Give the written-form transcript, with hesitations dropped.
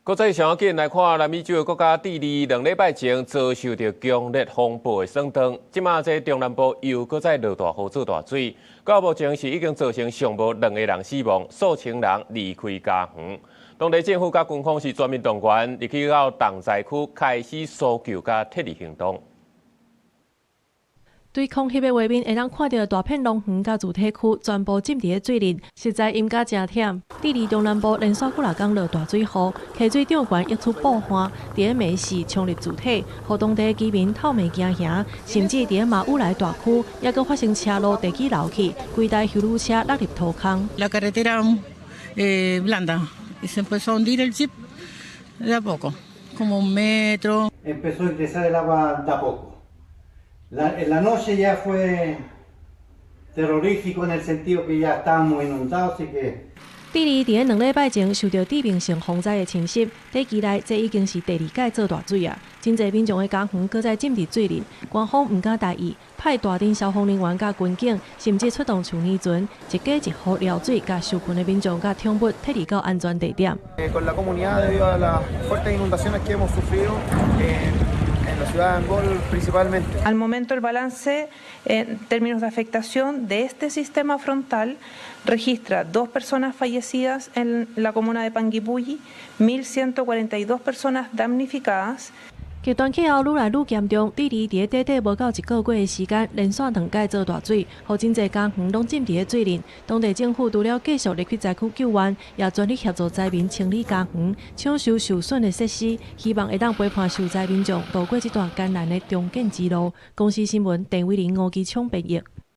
國際上緊來看，南美洲的國家智利2禮拜前遭受著強烈風暴的損斷，這馬這中南部又閣再落大雨做大水，到目前是已經造成上無兩個人死亡，數千人離開家園。當地政府佮軍方是全面動員，入去到重災區開始搜救佮撤離行動。對空翕的畫面會當看著大片農園佮住宅區全部浸佇咧水裡，實在陰甲誠忝。智利中南部連續幾若工落大水雨，溪水漲懸溢出瀑岸，佇咧暝時衝入住宅，予當地居民透暝驚惶，甚至佇咧馬烏來大區，猶閣發生車路地基流去，規台休旅車落入土空。 La carretera blanda y se empezó a hundir el jeep de a poco, como un metro. Empezó a ingresar el agua de a poco. En la noche ya fue terrorífico en el sentido que ya estábamos inundados y que 智利佇咧2禮拜前受著致命性風災的侵襲，短期內這已經是第二擺做大水啊！真濟民眾的家園閣再浸佇水裡，官方毋敢大意，派大陣消防人員佮軍警，甚至出動處理船，一家一戶撩水，共受困的民眾佮寵物撤離到安全地點。 Con la comunidad debido a las fuertes inundaciones que hemos sufrido en la ciudad de Angol principalmente. Al momento, el balance en términos de afectación de este sistema frontal registra dos personas fallecidas en la comuna de Panguipulli, 1.142 personas damnificadas. 極端氣候愈來愈嚴重，智利佇咧短短無夠一個月的時間，連續兩擺做大水，予真濟家園攏浸佇咧水裡。當地政府除了繼續入去災區救援，也全力協助災民清理家園、搶修受損的設施，希望會當陪伴受災民眾度過這段艱難的重建之路。公視新聞，鄧偉玲、吳基聰編譯。